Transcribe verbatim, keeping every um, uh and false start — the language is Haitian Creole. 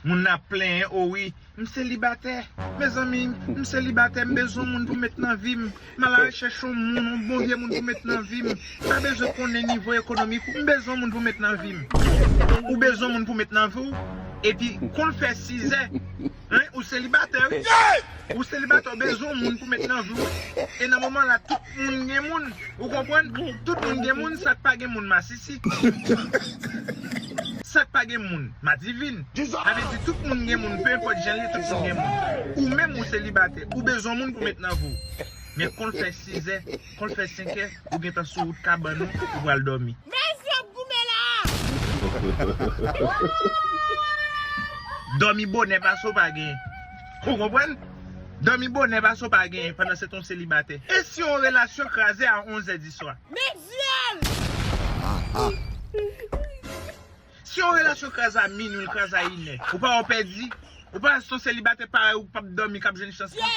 Moun nan ap plenyen, o wi, m selibatè. Mezanmi, m selibatè, m bezwen moun pou met nan vi m. M al arechèch yon moun, yon bon vye moun pou met nan vi m. M pa bezwen konnen nivo ekonomik ou, m bezwen moun pou met nan vi m. Ou bezwen moun pou met nan vi w, epi kon l fè sizè, hein, ou selibatè, wi. Ou selibatè, ou bezwen moun pou met nan vi w. E nan moman la, tout moun gen moun. Ou konprann? Tout moun gen moun, sa k pa gen moun masisi. Sa k pa gen moun madivin. Sa vle di tout moun gen moun, pe enpòt jan l ye, tout moun gen moun. Ou menm ou selibatè, ou bezwen moun pou met nan vi w. Men kon l fè sizè, kon l fè senkè, ou gentan sou wout kabann ou, ou pral dòmi. Mezanmi, goumen la! Dòmi bonè pase w pa genyen. Ou konprann? Dòmi bonè pase w pa genyen pandan se ton selibatè. E si yon relasyon kraze a onz è di swa? Mezanmi! Si yon relasyon kraze a minwi, l kraze a inè, ou pa wè w pèdi? Ou pa wè se yon selibatè parèy ou k p ap dòmi, k ap jwenn chans lan?